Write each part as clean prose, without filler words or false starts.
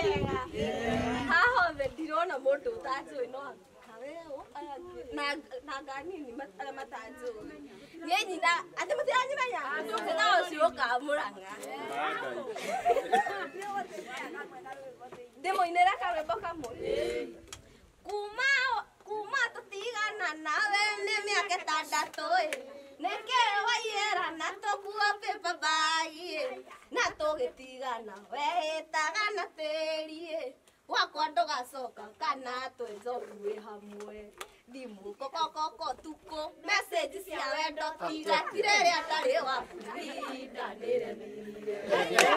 Mwega. Haha othe ndirona mũndũ ũtanjũĩ no na nganini arĩa matanjũĩ. Niĩ nyina atĩ mũtiranyimenya na ũcio ũkaga Mũrang'a. Ndĩmũinĩre karwĩmbo kamwe. Kuma tũtigana nawe nĩ mĩaka ĩtandatũ ĩ. Nĩkĩ waiyĩra na tũkua paper bag ĩ. Na tũgĩtigana wehĩtaga na tĩri ĩ. Gwakwa ndũgacoka kana twenjo wĩ hamwe. Thimũ kokokoko tukũ message cia wendo tiga tirĩrĩa ndarĩ waku ihinda nĩrĩthirire.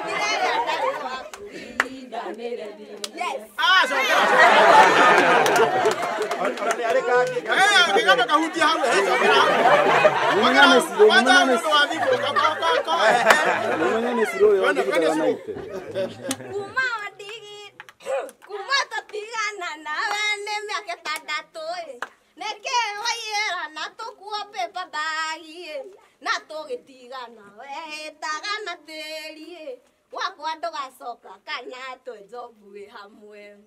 Tirĩrĩa ndarĩ waku ihinda nĩrĩthirire. Yes. Kigamba kahutia hau Kuma tũtigana nawe nĩ mĩaka ĩtandatũ ĩ. Nĩkĩ waiyĩra na tũkua paper bag ĩ. Na tũgĩtigana wehĩtaga na tĩri ĩ. Gwakwa ndũgacoka kana twenjo mbuĩ hamwe.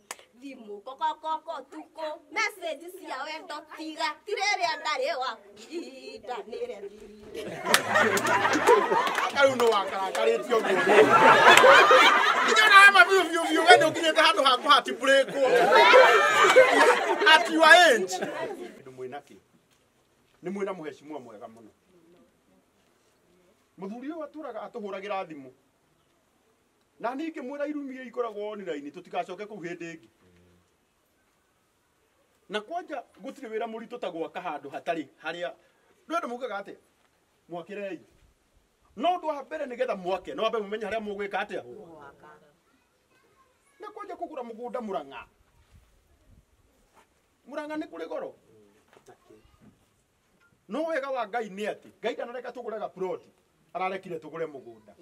Thimũ kokokoko tukũ message cia wendo tiga tirĩrĩa ndarĩ waku ihinda nĩrĩthirire. Rĩu nĩ wakarakarĩtio ũguo. Nginya ona ma biũ biũ biũ we ndũkinyĩte handũ ha kũhatibũrĩkwo. At your age. Ndũ mwĩna kĩ? Nĩ mwĩna mũheshimiwa mwega mũno. Mũthuri ũyũ atũraga atũhũragĩra thimũ. Na niĩ ngĩmwĩra irumi iria ikoragwo online tũtigacoke kũu hĩndĩ ĩngĩ. Na kwanja gũtirĩ wĩra mũritũ ta gwaka handũ hatarĩ harĩa ndwenda mugaga atĩa mwakĩrei. No ũndũ wa mbere nĩgetha mwake no wambe mũmenye harĩa mũgwĩka atĩa. Na kwanja kũgũra mũgũnda Mũrang'a. Mũrang'a nĩ kũrĩ goro. No wega wa Ngai nĩ atĩ Ngai ndanareka tũgũre ga plot ararekire tũgũre mũgũnda.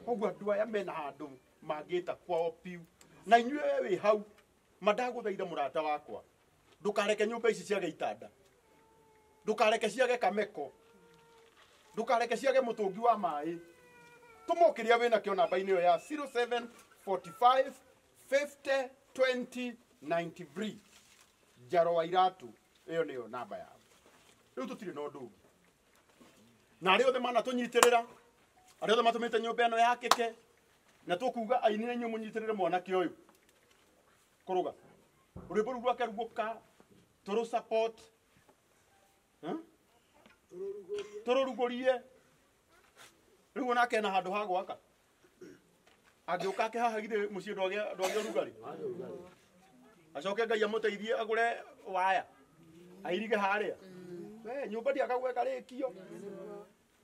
Koguo andũ aya mena handũ mangĩta kwao piu. Na inyuĩ wĩ hau mandagũthaitha mũrata wakwa. Ndũkareke nyũmba ici ciage itanda. Ndũkareke ciage kameko. Ndũkareke ciage mũtũngi wa maĩ. Tũma kĩrĩa wĩna kĩo namba-inĩ ĩyo ya 0745 50 20 93. Njaro wa Iratu ĩyo nĩyo namba yao. Rĩu tũtirĩ na ũndũ ũngĩ. Na arĩa othe manatũnyitĩrĩra, arĩa othe matũmĩte nyũmba ĩno yakĩke, na tũkuga aini na inyuĩ mũnyitĩrĩre mwanake ũyũ. Kũrũga. Rwĩmbo rũu rwake ruoka tũrũ support. Tũrũrugũrie. Rĩu onake ena handũ ha gwaka. Angĩũka ake haha githĩ mũciĩ ndwagĩa ũrugarĩ. Acoke Ngai amũteithie agũre waya. Airige harĩa. We nyũmba ndiakagwo ĩkarĩkio.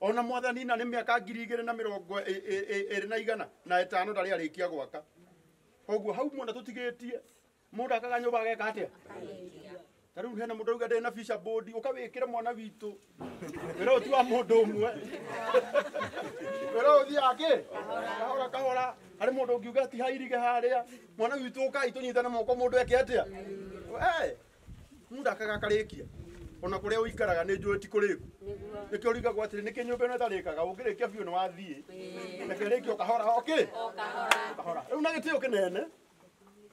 Ona mwathani na nĩ mĩaka 2025 ndarĩ arĩkia gwaka. Koguo hau mwona tũtigĩtie. Mũndũ akaga nyũmba ageka atĩa? Ta rĩu hena mũndũ auga ndĩ na fisher board ũkawĩkĩre mwana witũ. Wĩra ũyũ ti wa mũndũ ũmwe. Wĩra ũyũ ũthiaga kĩ? Kahora kahora. Harĩ mũndũ ũngiuga ti hairige harĩa. Mwana witũ ũkai tũnyitane moko mũndũ eke atĩa? Mũndũ akaga akarĩkia. Ona kũrĩa ũikaraga nĩ njũĩ ti kũrĩku. Nĩkĩo ũringagwo atĩrĩ nĩkĩ nyũmba ĩno ĩtarĩkaga ũngĩrĩkia biũ nĩ wathiĩ. Reke ĩrĩkio kahora okay? Kahora. Rĩu na gĩtĩo kĩnene.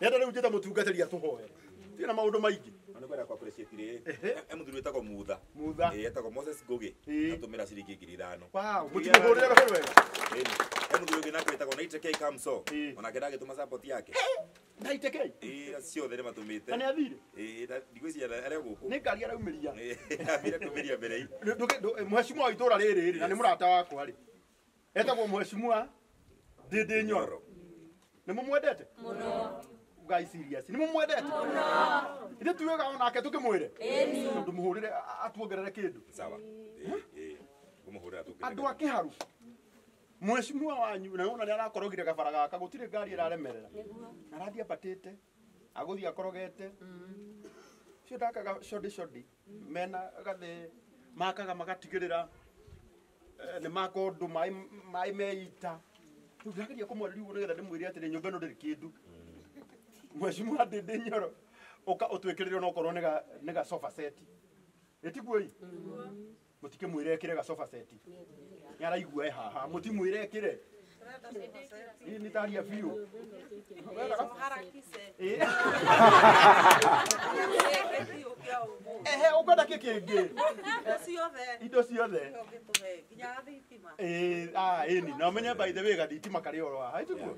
Nenda rĩu njĩte mũtungatĩri atũhoere. Tirĩ na maũndũ maingĩ. Na nĩ kwenda kwa appreciate rĩ. Mũthuri wĩtagwo Mutha. Mutha. Etagwo Moses Ngugi. Atũmĩra ciringi 5,000. Wow, mũtimũhũrĩre rũhĩ wega. Mũthuri ũngĩ nake wĩtagwo Naite K Kamso. Onake ndagĩtũma support yake. Naite K? Ciothe nĩ matũmĩte. Na nĩ athire? Ndigwĩciria arĩ gũkũ. Nĩ ngari araumĩria. Athire kumĩria mbere ii. Mheshimiwa wa itũra rĩrĩ rĩ na nĩ mũrata wakwa rĩ. Etagwo Mheshimiwa Ndĩndĩ Nyoro. Nĩ mũmwendete? Mũno. Guys serious. Nĩ mũmwendete? Mũno. Ithe tuwega onake tũkĩmwĩre? Tondũ mũhũrĩre atuongerere kĩndũ. Sawa. Ngũmũhũrĩra tũkĩreke. Andũ a Kĩharu. Mheshimiwa wanyu na ona nĩ arakorogire gabara gaka gũtirĩ ngari ĩraremerera. Na arathiĩ ambatĩte. Agũthiĩ akorogete. Cio ndakaga codi codi. Mena gathĩ makaga magatigĩrĩra nĩ maka ũndũ maĩ meita. Rĩu ndĩrageria kũmwarĩria ũguo nĩgetha ndĩmwĩre atĩrĩ nyũmba ĩno ndĩrĩ kĩndũ. Mheshimiwa Ndĩndĩ Nyoro ũka ũtwĩkĩrĩre onokorwo nĩ ga sofa set. Ĩtiguo ĩ? Mũtikĩmwĩre ekĩre ga sofa set. Nĩ araigua e haha mũtimwĩre ekĩre. Ĩ nĩ taria biũ. Ehe ukwenda kĩ kĩngĩ? Indo ciothe. Ĩni na ũmenye by the way gathitima karĩ oro haha ĩtiguo.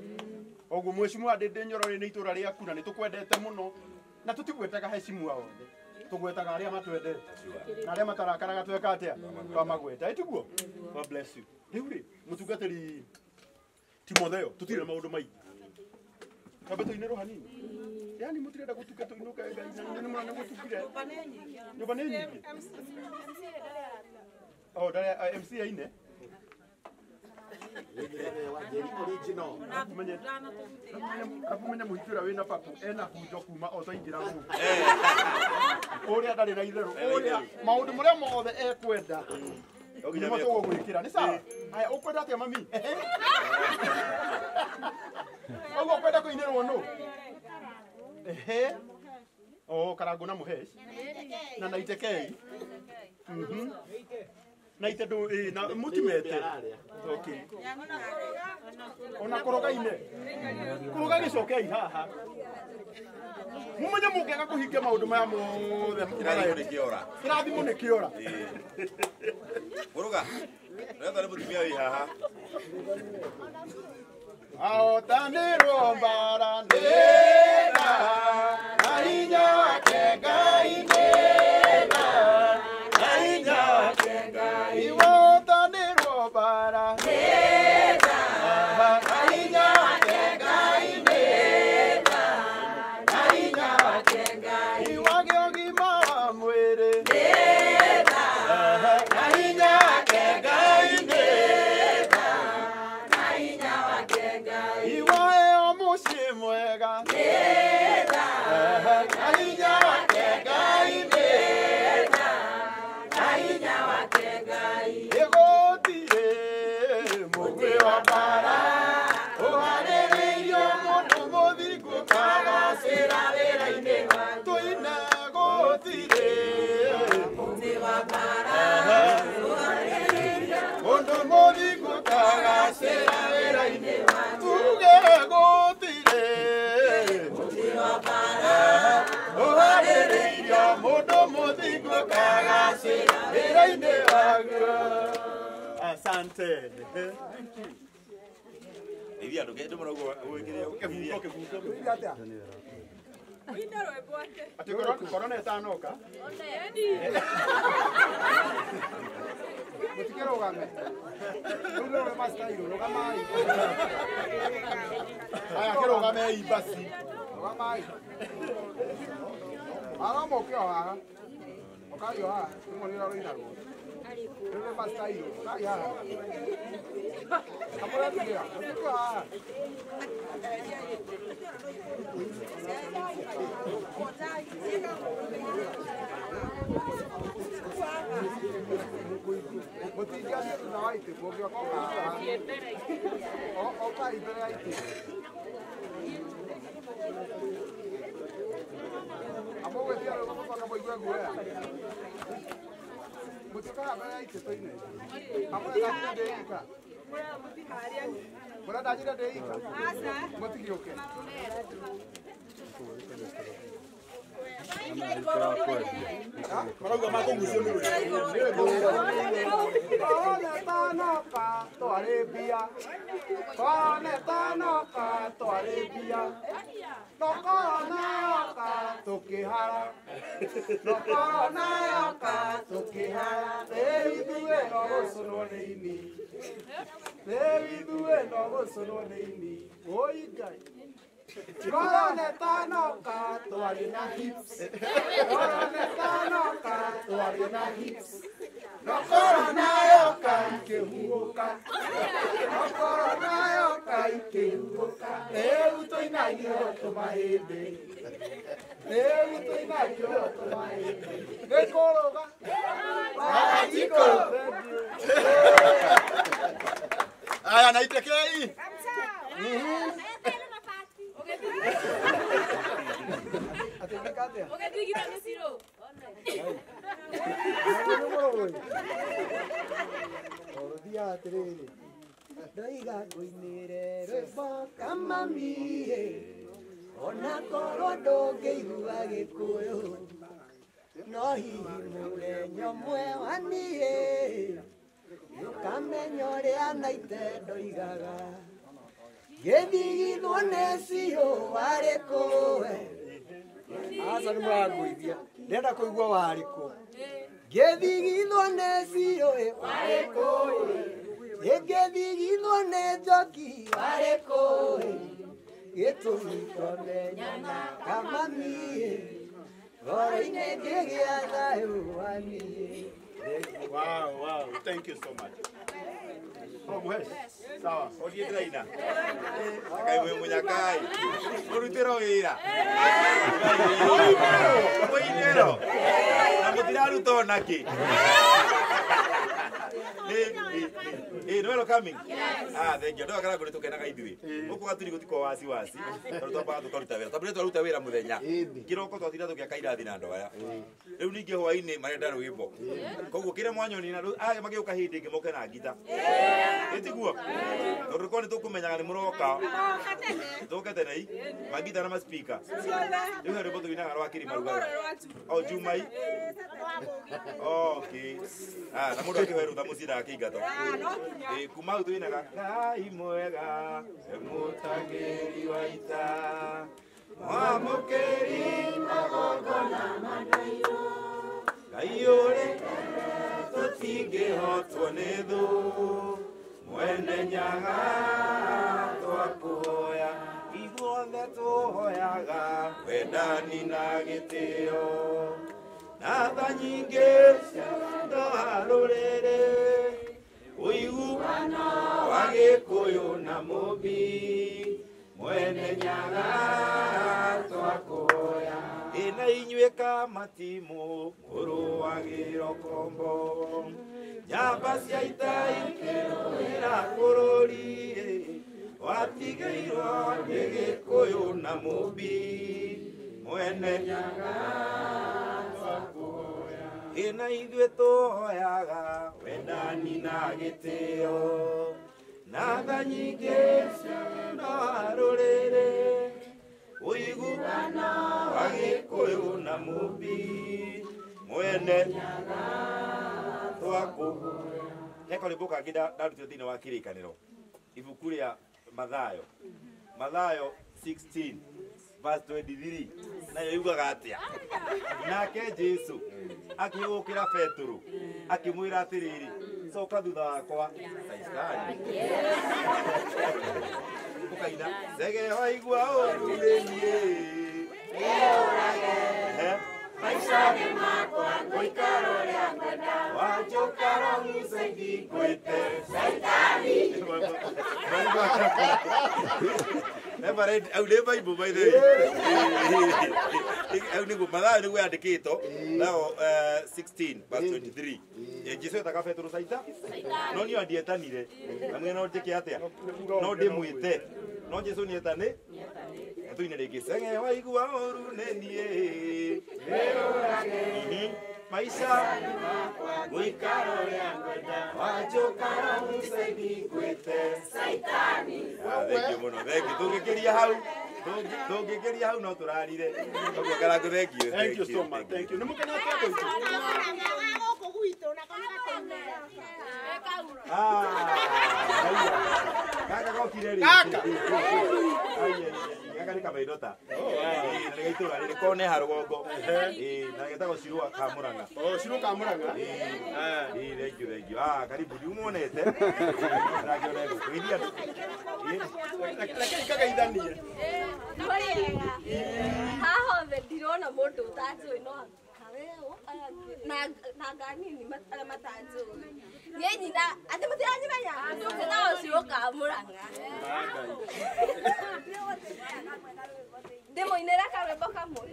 Oguo mheshimiwa Ndindi Nyoro nĩ itũra rĩaku na nĩ tũkwendete mũno na tũtigwetaga heshimiwa othe. Tũgwetaga arĩa matwendete na arĩa matarakaraga tweka atĩa twamagweta ĩtiguo. God bless you. Rĩu rĩ mũtungatĩri Timotheo tũtirĩ na maũndũ maingĩ. Kambe tũinĩrwo hanini. Yaani mũtirenda gũtuka tũinũke Ngai na nĩ mũrona gũtukire. Nyũmba nĩ nyingĩ. Oh, ndarĩ MC aine. Arabu mũhiki ũrĩa wĩna papu ena bunjo kuma o twaingĩra gũkũ. Ũrĩa ndarĩ na itherũ. Ũrĩa maũndũ marĩa mothe ekwenda. Nĩmo tũgũgwĩkĩra. Nĩ sawa? Haya ũkwenda atĩa mami? Ũguo ũkwenda kũinĩrwo nũ? Ehe. Oh, Karangũ na Mũhesh. Na Naitekei. Na ite ndu na mutimete. Okay. Ona korogaine. Koroga gĩcokei haha. Mumenye mũngĩaga kũhingia maũndũ maya mothe Kĩrathimo nĩ kĩora. Kĩrathimo nĩ kĩora. Koroga. Retha nĩ mũtumia wĩ haha. Ahotanirwo mbara nĩra na hinya wake Ngai nĩra na hinya wake Ngai iwotanirwo mbara nĩra na hinya wake Ngai nĩra na hinya wake Ngai iwage ũgima wa mwĩrĩ nĩra na hinya wake Ngai nĩra na hinya wake Ngai iwae mũciĩ mwega nĩra na hinya wake Ngai nĩra na hinya wake Ngai ĩgũtirĩ mũgwĩ wa mbara ũharĩrĩirio mũndũ mũthingu kagacĩra wĩra-inĩ tũine gũtirĩ mũtĩ wa mbara ũharĩrĩirio mũndũ mũthingu kagacĩra wĩra-inĩ tuge gũtirĩ mũtĩ wa mbara ũharĩrĩirio mũndũ mũthingu kagacĩra wĩra-inĩ waguo. Asante. Ithia ndũkende mũno ũguo gwĩkĩre Kĩbungo kĩbungo. Atĩ korona ĩtanoka. Mũtikĩrũgame. Rĩu nĩ ũrĩa mastairũ, rũgamai. Aya kĩrũgamei basi. Rũgamai. Ara mũke o haha. Ũkai o haha, nĩmuone ũrĩa rũinagwo. Rĩu nĩ mastairũ, ũkai haha. Kamũretigĩra, mũtike o haha. Mũtingĩathiĩ thutha wa itĩ, mũngĩoka o haha. Ũkai mbere ya itĩ. Amũgwĩtia rwĩmbo mũcoke mũigue guoya. Mũtiũkaga mbere ya itĩ tũine. Amũrenda njire ndĩ ika. Mũrenda njire ndĩ ika. Mũtigĩũke. Marauga makũgucio nĩ Korona ĩtanoka twarĩ mbia. Korona ĩtanoka twarĩ mbia. No korona yoka tũkĩhara. No korona yoka tũkĩhara. Rĩu ithuĩ no gũcũnwo nĩ ini. Rĩu ithuĩ no gũcũnwo nĩ ini. Oi Ngai. Korona ĩtanoka twarĩ na hips. Korona ĩtanoka twarĩ na hips. No korona yoka ikĩhuhũka. No korona yoka ikĩhuhũka. Rĩu tũinagio tũmahĩndĩ. Rĩu tũinagio tũmahĩndĩ. Gĩkũrũga. Thank you. Aya na itekei. Atĩ gwĩka atĩa? Ũrũthia atĩrĩrĩ ndoiga ngũinĩre rwĩmbo kamami. Onakorwo ndũngĩigua Gĩkũyũ no hihi mũthenya ũmwe wa niĩ nĩũkamenya ũrĩa naite ndoigaga ngĩthigithwo nĩ ciũ warĩ kũ we. Aca nĩ mũrangũithia ndĩrenda kũigua warĩ kũ. Ngĩthigithwo nĩ ciũ warĩ kũ, ngĩthigithwo nĩ njoki warĩ kũ, gĩtũmi twamenyana kamami ngoro-inĩ ngĩgĩa thayũ wa niĩ. Wow, wow, thank you so much. Oh, Muhesh. Sawa. Orie ndĩraina. Ngai mwĩ mũnyakai. Mũrutĩro wĩra. Mũinĩro. Na mũtiraruta ona kĩ. Noel coming? Ah, thank you. Andũ aya nĩ tũkenaga ithuĩ. Gũkũ gaturi gũtikoragwo wasi wasi. Tondũ twambaga tũkaruta wĩra. Twambire twaruta wĩra mũthenya. Kĩroko twatinda tũgĩaka irathi na andũ aya. Rĩu ningĩ hwaĩ-inĩ marenda rwĩmbo. Koguo kĩrĩa mwanyoni na aya magĩũka hĩndĩ ĩngĩ moke na ngita. Ĩtiguo? Tondũ korwo nĩ tũkũmenyaga nĩ mũroka. Tũke tene i. Mangita na maspika. Rĩu he rwĩmbo tũinaga rwa Kĩrima rugaga. O Jumai. Okay. Ah, na mũndũ akĩhoe rũtha mũciĩ ndagakĩingatwo. Kuma hau twinaga Ngai mwega mũtangĩri wa ita mwamũkĩri magongona manairũ Ngai ũrĩ tũtingĩhotwo nĩ thũ mwene nyaga twakũhoya ithuothe tũhoyaga wendani na gĩtĩo na tha nyingĩ cia wendo wa rũrĩrĩ ũiguano wa Gĩkũyũ na Mũmbi mwene nyaga twakũhoya ĩna inyuĩ kamatimũ mũrũagĩro kombo njamba cia ita ikĩrũĩra bũrũri watigĩirwo nĩ Gĩkũyũ na Mũmbi mwene nyaga twakũhoya ĩna ithuĩ tũhoyaga wendani na gĩtĩo na tha nyingĩ cia wendo wa rũrĩrĩ ũiguano wa Gĩkũyũ na Mũmbi mwene nyaga twakũhoya. He karwĩmbo kangĩ ndarutire thĩinĩ wa Kĩrĩkanĩro ibuku rĩa Mathayo Mathayo 16 verse 23 nayo yugaga atĩa? Nake Jesũ akĩhũgũkĩra Petero akĩmwĩra atĩrĩrĩ, coka thutha wakwa Caitani. Ũkaina cege waigua ũru nĩ niĩ maica-inĩ makwa ngũikara ũrĩa ngwenda wanjũkara mũcaidi ngwĩte Caitani. Never read au nĩ Bible by the way. Au nĩguo Mathayo nĩguo yandĩkĩtwo Mathayo 16 verse 23. Jesũ etaga Petero Caita no niĩ andietanire na no njĩke atĩa no ndĩmwĩte no Jesũ nĩetane tuine rĩngĩ cege waigua ũru nĩ niĩ maica ngũikara ũrĩa ngwenda wanjũkara mũcaidi ngwĩte Caitani. Thank you mũno, thank you. Tũngĩkĩria hau tũngĩkĩria hau no tũrarire. Koguo Karangũ, thank you. Thank you so much. Thank you. Nĩ mũkenete andũ aitũ? Gaka gokire rĩ. Gaka. Gaka nĩ kamaindota. Na nĩ gaitũra rĩrĩ kone ha rũgongo. Na getagwo Cirũa ka Mũrang'a. Oh, Cirũa ka Mũrang'a. Thank you, thank you. Ah, karibu ndiumuonete. Ndĩrakĩona gũkũ. Iria. Reke ikageithanie. Haha hothe ndirona mũndũ ũtanjũĩ no na nganini arĩa matanjũĩ. Niĩ nyina atĩ mũtiranyimenya njĩtagwo Cirũa ka Mũrang'a. Ndĩmũinĩre karwĩmbo kamwe.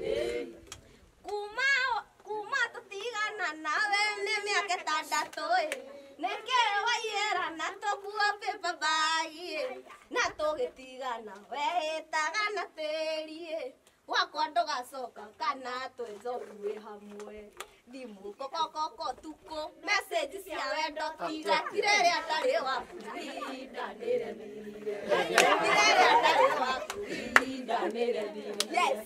Kuma tũtigana nawe nĩ mĩaka ĩtandatũ ĩ nĩkĩĩ waiyĩra na tũkua paper bag ĩ na tũgĩtigana wehĩtaga na tĩri ĩ wa Gwakwa ndũgacoka kana twĩnjogue hamwe. Thimũ kokokoko tukũ message cia wendo tiga tirĩrĩa ndarĩ waku ihinda nĩrĩthirire. Tirĩrĩa ndarĩ waku ihinda nĩrĩthirire. Yes.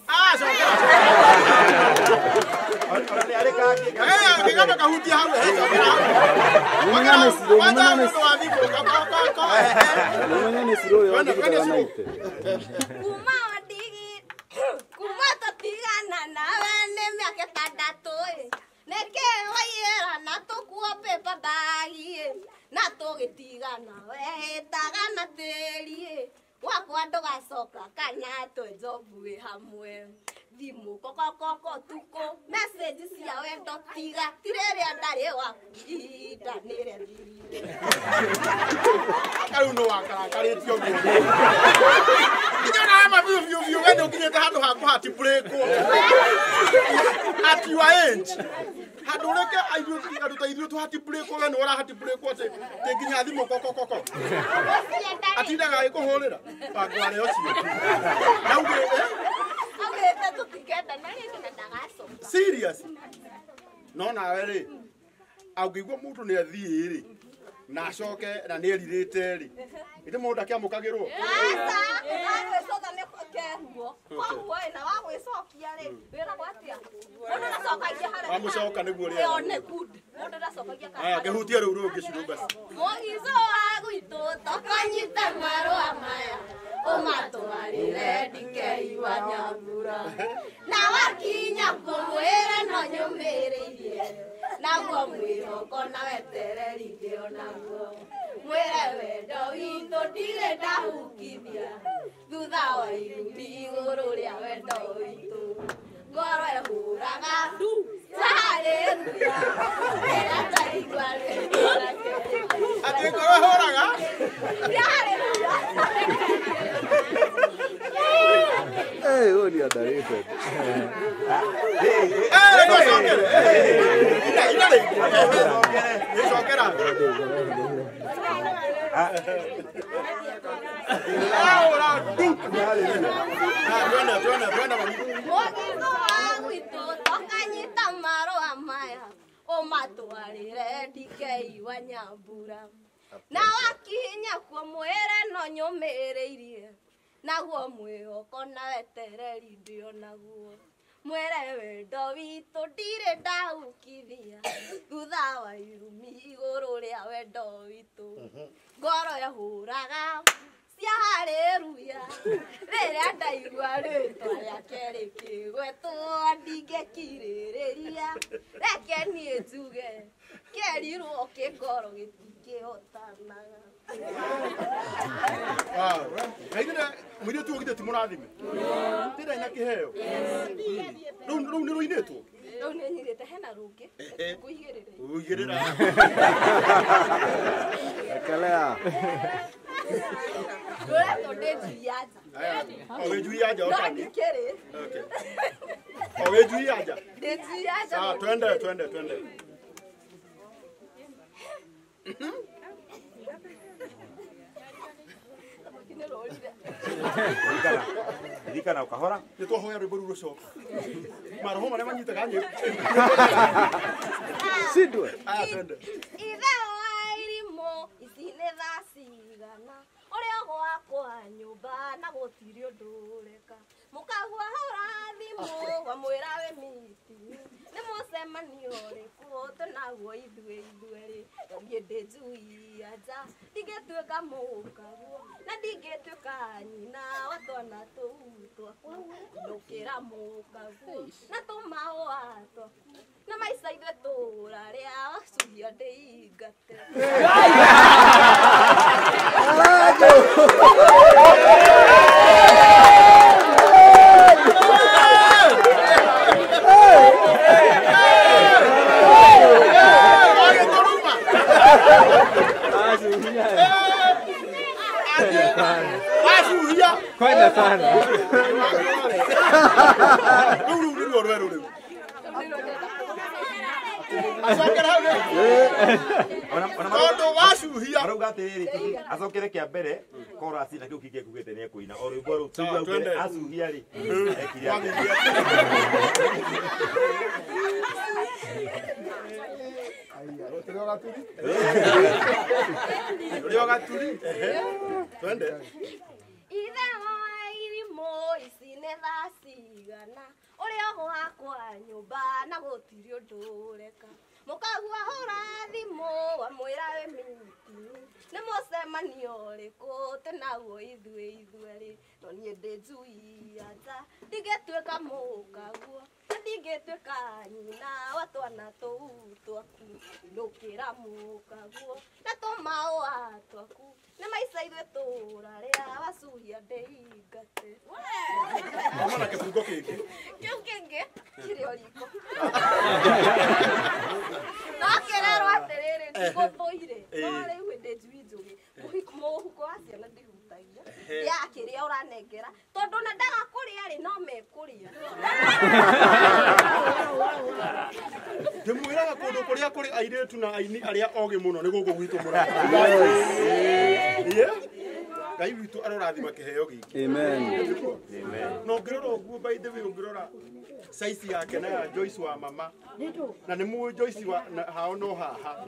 Kiganda kahutia hau kuma tũtigana nawe nĩ mĩaka ĩtandatũ nĩkĩ waiyĩra na tũkuo paper bag na tũgĩtigana wehĩtaga na tĩri gwakwa ndũgacoka kana twĩnjogue hamwe. Thimũ kokokoko tukũ message cia wendo tiga tirĩrĩa ndarĩ waku ihinda nĩrĩthirire. Rĩu nĩ wakarakarĩtio ũguo. Nginya ona ma biũ biũ biũ we nĩũkinyĩte handũ ha kũhatibũrĩkwo. At your age. Handũ ũreke andũ ta ithuĩ tũhatibũrĩkwo we nĩwe ũrahatibũrĩkwo atĩ nginya thimũ kokokoko. Atindaga agĩkũhũrĩra. Wangware ũcio. Na uge serious. No nawe rĩ angĩigua mũndũ nĩ athiĩ rĩ na acoke na nĩ erirĩte rĩ ĩndĩ mũndũ akĩamũkagĩrwo. Aca wagwĩcoka nĩ keruo koguo ĩ na wagwĩcokia rĩ wĩragwo atĩa mũndũ ndacokagia harĩa wamũcoka nĩguo rĩera ĩyo nĩ good mũndũ ndacokagia kana aya ngĩhutie rĩu rũngĩ cirũmbaci. Mũgico wa gwitũ tokanyite marũa maya ũmatwarĩre ndikeiwa nyambura na wakinya kũmwĩre no nyũmĩrĩirie naguo mwĩhoko na wetereri ndĩ onaguo mwĩre wendo witũ ndirĩ ndahukithia thutha wa irumi igũrũ rĩa wendo witũ ngoro ĩhũraga ndu haleluya rĩrĩa ndaigua rĩtwa rĩake atĩ ngoro ĩhũraga haleluya. Eh, huyu ni underrated. Eh, ngocokere. Ina ina rĩ. Ngocokera. Ora du. Twende twende twende mami. Mũgico wa gwitũ tokanyita marũa maya ũmatwarĩre ndikeiwa nyambura na wakinya kuo mwĩre no nyũmĩrĩirie naguo mwĩhoko na wetereri ndĩ onaguo mwĩre wendo witũ ndirĩ ndahukithia thutha wa irumi igũrũ rĩa wendo witũ ngoro ĩhũraga cia haleluya rĩrĩa ndaigua rĩtwa rĩake rĩkĩgwetwo ndingĩkirĩrĩria reke niĩ njuge kĩerirwo kĩngoro gĩtingĩhotanaga. Kaithire mũirĩtu ũyũ githĩ ti mũrathime tĩrĩ na kĩheo rĩu rĩu nĩ rũinĩtwo rĩu nĩ nyirĩte hena rũngĩ ngũigĩrĩra ũigĩrĩra Ekelea. rũretwo ndĩ njui ya nja. O wĩ njui ya nja no ũtani. ndikĩrĩ Okay. O wĩ njui ya nja. ndĩ njui ya nja. Sawa, twende twende twende. Ririkana ukahora nĩ twahoya rwĩmbo rũu rũcoka maroho marĩa manyitaga nyĩmbo. Shindwe. Aya twende. Ithe wa irimũ ici nĩ thaa cigana ũrĩa gwakwa nyũmba na gũtirĩ ũndũ ũreka mũkagua hũra thimũ wamwĩra wĩ mitini nĩ mũcemanio ũrĩkũ tũnaguo ithuĩ ithuerĩ niĩ ndĩ njui ya nja ndingĩtuĩka mũkaguo na ndingĩtuĩka nyina wa twana tũu twaku nũkĩra mũkaguo na tũmaũa twaku na maica ithuĩ tũrarĩa wacuhia ndĩingate. Wagĩtũruma. Wacuhia. Kwenda sana. Rĩu rĩu nĩruo rwerũ rĩu. Acokere hau rĩu. Tondũ wacuhia. Arauga atĩrĩrĩ acokere kĩa mbere Chorus na kĩu kĩngĩ ekugĩte nĩ ekũina. O rwĩmbo rũu tũigua acuhia rĩ. Ekire atĩa. Rĩo gaturi. Twende. Ithe wa irimũ ici nĩ thaa cigana ũrĩa gwakwa nyũmba na gũtirĩ ũndũ ũreka mũkagua hũra thimũ wamwĩra wĩ mitini nĩ mũcemanio ũrĩkũ tũnaguo ithuĩ ithuerĩ no niĩ ndĩ njui ya nja ndingĩtuĩka mũkaguo na ndingĩtuĩka nyina wa twana tũu twaku inũkĩra mũkaguo na tũmaũa twaku nĩ maica ithuĩ tũrarĩa wacuhia ndĩingate. Mama na kĩbungo kĩngĩ. Kĩu kĩngĩ kĩrĩ o riko. No kĩrerwo atĩrĩrĩ ndigũthũire no rĩu ndĩ njui njũgĩ mũhuko wa ciana ndihutagia ya kĩrĩa ũranengera tondũ na ndaga kũrĩa rĩ no mekũrĩa. Ndĩmwĩraga kũndũ kũrĩa kũrĩ airĩtu na aini arĩa ogĩ mũno nĩ gũkũ gwitũ Mũrang'a. Ngai witũ arorathima kĩheo gĩkĩ. Amen. Na ũngĩrora ũguo by the way ũngĩrora size yake na ya Joyce wa mama na nĩ mũĩ Joyce wa hao no haha.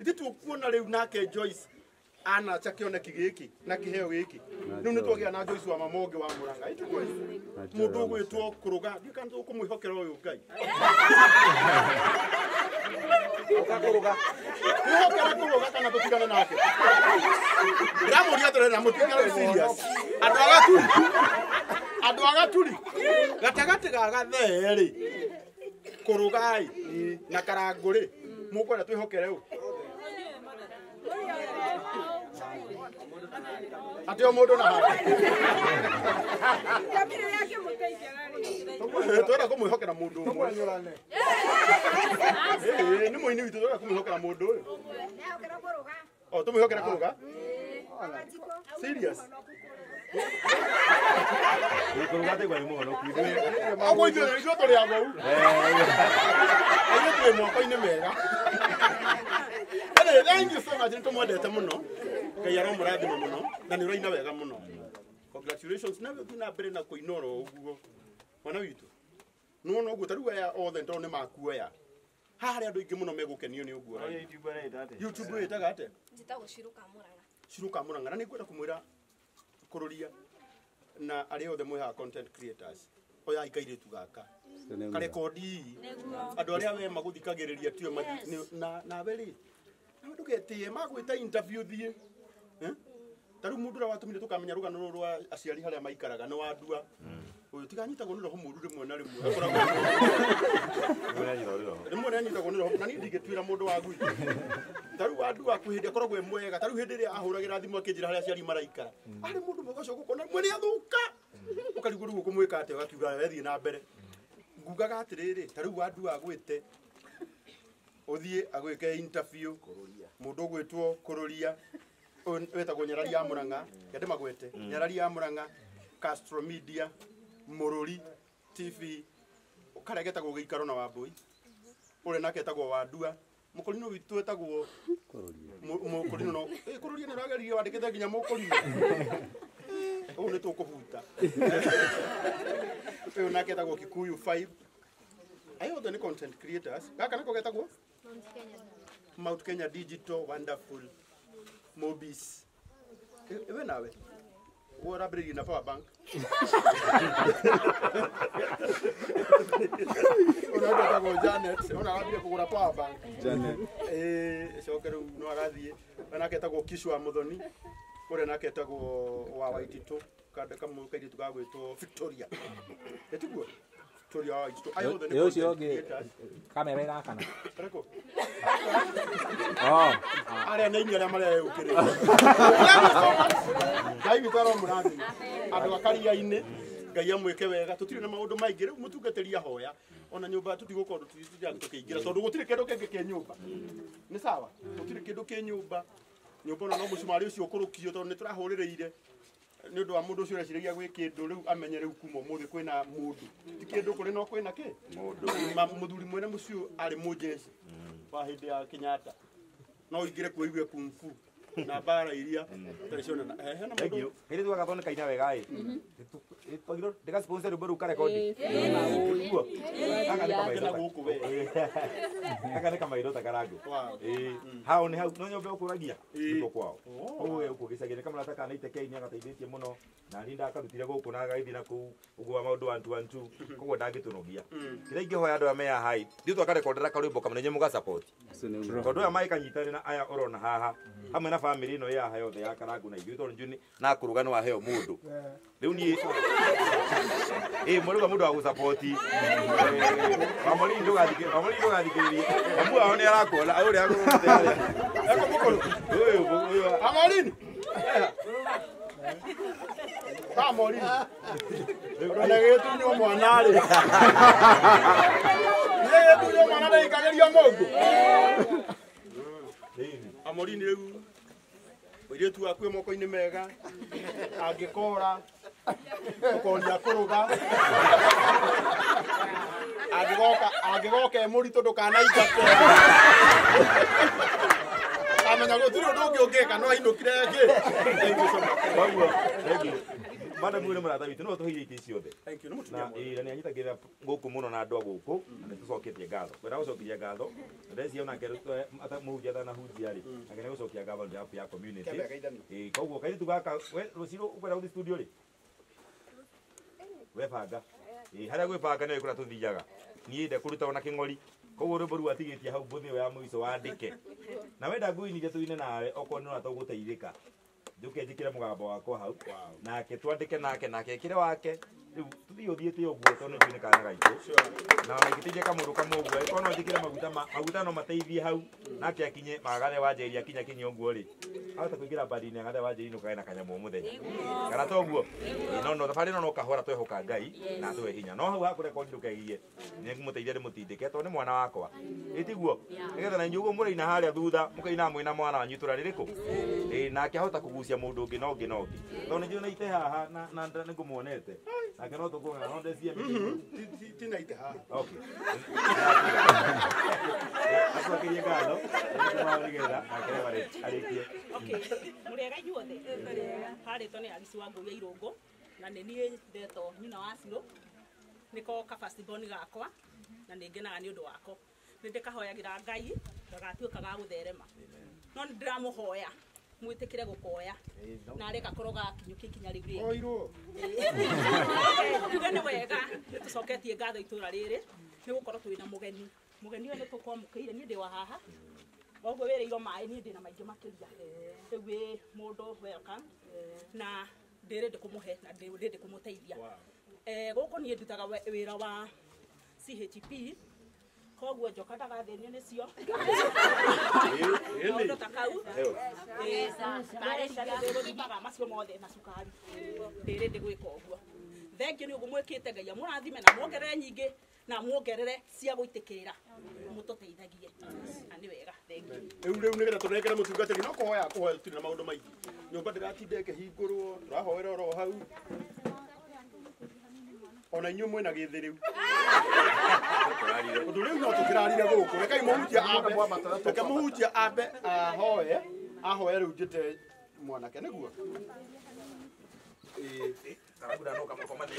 Ithuĩ tũkuona rĩu nake Joyce anacha kĩoneki gĩkĩ na kĩheo gĩkĩ. Rĩu nĩ twagĩa na Joyce wa mama ũngĩ wa Mũrang'a. Ĩtiguo mũndũ ũgwĩtwo kũrũga ndiũĩ kana tũkũmwĩhokera ũyũ Ngai. Ũkakũrũga. Mwĩhokere kũrũga kana tũtigane nake. Ndĩramũria atĩrĩrĩ na mũtuĩke rĩu serious. Andũ a Gaturi. Andũ a Gaturi. Gatagatĩ ga gathee rĩ. Kũrũga ĩ na Karangũ rĩ. Mũkwenda twĩhokere ũ? Atĩ o mũndũ na hake. Twenda kũmwĩhokera mũndũ ũmwe. Nĩ mũini witũ twenda kũmwĩhokera mũndũ ũyũ. O tũmwĩhokere kũrũga? Serious? Kũrũga taigua nĩ mũhonoku. Ũguo ithuĩ tũrĩ agou. Ithuĩ twĩ moko-inĩ mega. Anyway, thank you so much. Nĩ tũmwendete mũno. Ngai aromũrathima mũno na nĩ ũraina wega mũno. Congratulations. Nawe ũthiĩ na mbere na kũina oro ũguo. Mwana witũ. Nĩwona ũguo ta rĩu aya othe tondũ nĩ makuoya. Haha harĩ andũ aingĩ mũno megũkenio nĩ ũguo. YouTube ĩtaga atĩa? Njĩtagwo Shiro ka Mũrang'a. Shiro ka Mũrang'a. Na nĩ ngwenda kũmwĩra kũrũria na arĩa othe mwĩ haha content creators. Oyai kairĩtu gaka. Karekondi. Andũ arĩa we magũthikagĩrĩria tio nawe rĩ. Nawe ndũgetĩe magwĩta interview thiĩ. Ta rĩu mũndũ ũrĩa watũmire tũkamenya rũgano rũrũ rwa aciari harĩa maikaraga nĩ wandua. Ũyũ tiganyitagwo nĩ roho mũũru rĩmwe na rĩmwe. Akoragwo rĩmwe nĩanyitagwo nĩ roho na niĩ ndingĩtuĩra mũndũ wa gwitũ. Ta rĩu wandua kwĩ hĩndĩ akoragwo e mwega. Ta rĩu hĩndĩ ĩrĩa ahũragĩra thimũ akĩnjĩra harĩa aciari maraikara. Arĩ mũndũ mwega ũcio ũgũkona rĩmwe nĩathũka. Ũkarigwo rĩu ũkũmwĩka atĩa ũgakiuga we thiĩ na mbere. Ngugaga atĩrĩrĩ ta rĩu wandua agwĩte ũthiĩ agwĩke interview mũndũ ũgwĩtwo kũrũria wetagwo Nyarari ya Mũrang'a kende magwete Nyarari ya Mũrang'a Castro Media Mũrũri TV karĩa getagwo Gĩikaro na Wambũi ũrĩa nake etagwo Wandua mũkũrinũ witũ etagwo mũkũrinũ no kũrũria nĩ ũrageririe wandĩkĩte nginya mũkũrinũ ũũ nĩ tũkũhuta ũyũ nake etagwo Kikuyu 5 ayo othe nĩ content creators gaka nako getagwo Mount Kenya Digital Wonderful Mobis. Ewe nawe ũrambĩrĩirie na power bank. Ũrĩa wetagwo Janet, ona arambire kũgũra power bank. Janet. Coke rĩu no arathiĩ. Nake etagwo Kishwa Muthoni. Ũrĩa nake etagwo wa Waititũ, kairĩtu gagwĩtwo Victoria. Ĩtiguo? Victoria wa Waititũ. Aya othe nĩ Ũcio content ũngĩ creators. kamera ĩrakana. Karĩkũ? Oh. Arĩa nĩ inyuĩ arĩa mareyũkĩrĩra. Ngai witũ aromũrathima. Andũ a Karia-inĩ, Ngai amwĩke wega. Tũtirĩ na maũndũ maingĩ rĩu mũtungatĩri ahoya. Ona nyũmba tũtigũkorwo tũkĩingĩra tondũ gũtirĩ kĩndũ kĩngĩ kĩ nyũmba. Nĩ sawa? Gũtirĩ kĩndũ kĩ nyũmba. Nyũmba ona no mũcumarĩ ũcio ũkũrũkio tondũ nĩ tũrahũrĩrĩire. Nĩ ũndũ wa mũndũ ũcio ũreciragia gwĩ kĩndũ rĩu amenye rĩu kuma ũmũthĩ kwĩna mũndũ. Ti kĩndũ kũrĩ no kwĩna kĩ? Mũndũ. Mũthuri mwene mũciĩ ũyũ arĩ mũjeshi wa hĩndĩ ya Kenyatta. No ũingĩre kuo ũigue kung fu. Na mbara iria itarĩ cionana. Hena mũndũ. Hĩndĩ tũgagathondeka ina wega ĩ. Twagĩrĩirwo ndĩga sponsor rwĩmbo rũu karekondi. Nĩguo. Gaka nĩ kamaitho. Gũkũ we. Gaka nĩ kamaitho ta Karangũ. Ĩĩ. Hao nĩ hau no nyũmba ũkũragia. Nĩkuo kwao. Koguo we gũkũ gĩcagi-inĩ kamũrata ka Naite K nĩ agateithĩtie mũno. Na niĩ ndakarutire gũkũ na agagĩthiĩ na kũu ũguo wa maũndũ 1 2 1 2. Koguo ndangĩtũnogia. Kĩrĩa ingĩhoya andũ aya me haha ĩ, ithuĩ twakarekondera karwĩmbo kamwe na inyuĩ mũga support. Tondũ aya magĩkanyitanĩra na aya ũrona haha hamwe na family ĩno ĩ haha yothe ya Karangũ na ithuĩ tondũ njũĩ na kũrũga nĩ waheo mũndũ. Rĩu niĩ ĩ mũrũga mũndũ wa gũsapoti. Wamũrini ndũgathikĩrĩrie. Mamu wao nĩ arakuona ũrĩa agũrũte harĩa. Eko mũkũrũ. Ũyũ ũyũ. Amorini. Amorini. Ona gĩtunywo mwana rĩ. Nĩ gĩtunywo mwana ndaikagĩrio mũngũ. Amorini rĩu mũirĩtu waku wĩ moko-inĩ mega angĩkora ũkoria kũrũga angĩgoka e mũritũ ndũkanaingate amenya gũtirĩ ũndũ ũngĩ ũngĩka no ainũkire ĩngĩ. Koguo thank you. Madam ũyũ nĩ mũrata witũ no tũheire itĩ ciothe. Thank you. Nĩ mũtumia Na mwega. ĩ na nĩ anyitagĩrĩra gũkũ mũno na andũ a gũkũ na nĩ tũcoketie ngatho. Kwenda gũcokeria ngatho ndeci onake mũhunjia atanahunjia rĩ nake nĩ gũcokia ngatho nĩ ya community. Kĩambe geithanie. Ĩ koguo kairĩtu gaka we rũciũ ũkwenda gũthiĩ studio rĩ? Webanga. Ĩ harĩa gwĩbanga nĩwe kũrĩa tũthiaga. Niĩ ndekũruta ona kĩng'ori. Koguo rwĩmbo rũu atigĩtie hau mbũthĩ ĩyo ya mũico wandĩke. Na wenda ngũinithie tũine nawe okorwo nĩ ũrona ta ũgũteithĩka. Njũke njĩkĩre mũgambo wakwa hau. Nake twandĩke nake nake ekĩre wake. Rĩu tũthiĩ ũthiĩte ũguo tondũ nĩnjũĩ nĩ kana gaitũ. Na ona ingĩteithia kamũndũ kamwe ũguo angĩkorwo no njĩkĩre maguta maguta no mateithie hau nake akinye magathe wa njeri akinye akinye ũguo rĩ. Ahota kũingĩra mbandi-inĩ ya gathe wa njeri nũkage na kanyamũ o mũthenya. Kana to ũguo? No no thabarĩ ĩno no kahora twehoka Ngai na atũhe hinya. No hau hakũrekondi ndũkegie. Nĩ ngũmũteithia ndĩmũtindĩke tondũ nĩ mwana wakwa. Ĩ tiguo? Nĩgetha na inyuĩ ũguo mũraina harĩa thutha mũkaina mwĩna mwana wanyu itũra rĩrĩkũ? Ĩ nake ahota kũgucia mũndũ ũngĩ na ũngĩ na ũngĩ. Tondũ nĩ njũĩ na ite haha na nĩngũmuonete. Nake no tũkũgana no ndecie mĩtĩ. Ti na ite haha. Okay. Acokerie ngatho nĩgetha nake arĩkie. Okay, mũrĩega inyuothe. Harĩtwo nĩ Alice wa Ngũi ya Irũngũ na nĩ niĩ ndetwo nyina wa Cirũ. Nĩko ka first born gakwa na nĩ ngenaga nĩ ũndũ wako. Nĩ ndĩkahoyagĩra Ngai gagatuĩka ga gũtherema. No nĩ ndĩramũhoya mwĩtĩkĩre gũkoya na arĩ gakorwo gakinyũkia ikinya rĩu rĩngĩ. Oirwo. Tuge nĩ wega nĩ tũcoketie ngatho itũra rĩrĩ nĩ gũkorwo twĩna mũgeni. Mũgeni ũyũ nĩ tũkwamũkĩire niĩ ndĩ wa haha. Koguo wĩrĩirwo maĩ niĩ ndĩna maingĩ makĩria. Rĩu wĩ mũndũ welcome na ndĩrĩ ndĩkũmũhe na ndĩrĩ ndĩkũmũteithia. Gũkũ niĩ ndutaga wĩra wa CHP koguo njoka ndagathĩnio nĩcio. Maũndũ ta kau. Ndĩrĩgũthimaga macio mothe na cukari. Ndĩrĩ ndĩgwĩka ũguo. Thengiũ nĩ ũguo mwĩkĩte Ngai amũrathime na muongerere nyingĩ na muongerere cia gũitĩkĩrĩra mũtũteithagie. Na nĩ wega, thengiũ. Rĩu nĩgetha tũnengere mũtungatĩri no kũhoya kũhoya tũtirĩ na maũndũ maingĩ. Nyũmba ndĩratinda ĩkĩhingũrwo, tũrahoera oro hau. Ona inyuĩ mwĩna gĩthĩ rĩu. Ũndũ rĩu no tũkĩrarire gũkũ. Rekai mũhunjia ambe. Reke mũhunjia ambe ahoe. Ahoe rĩu njĩte mwanake nĩguo. Karangũ ndanoka mũkomane.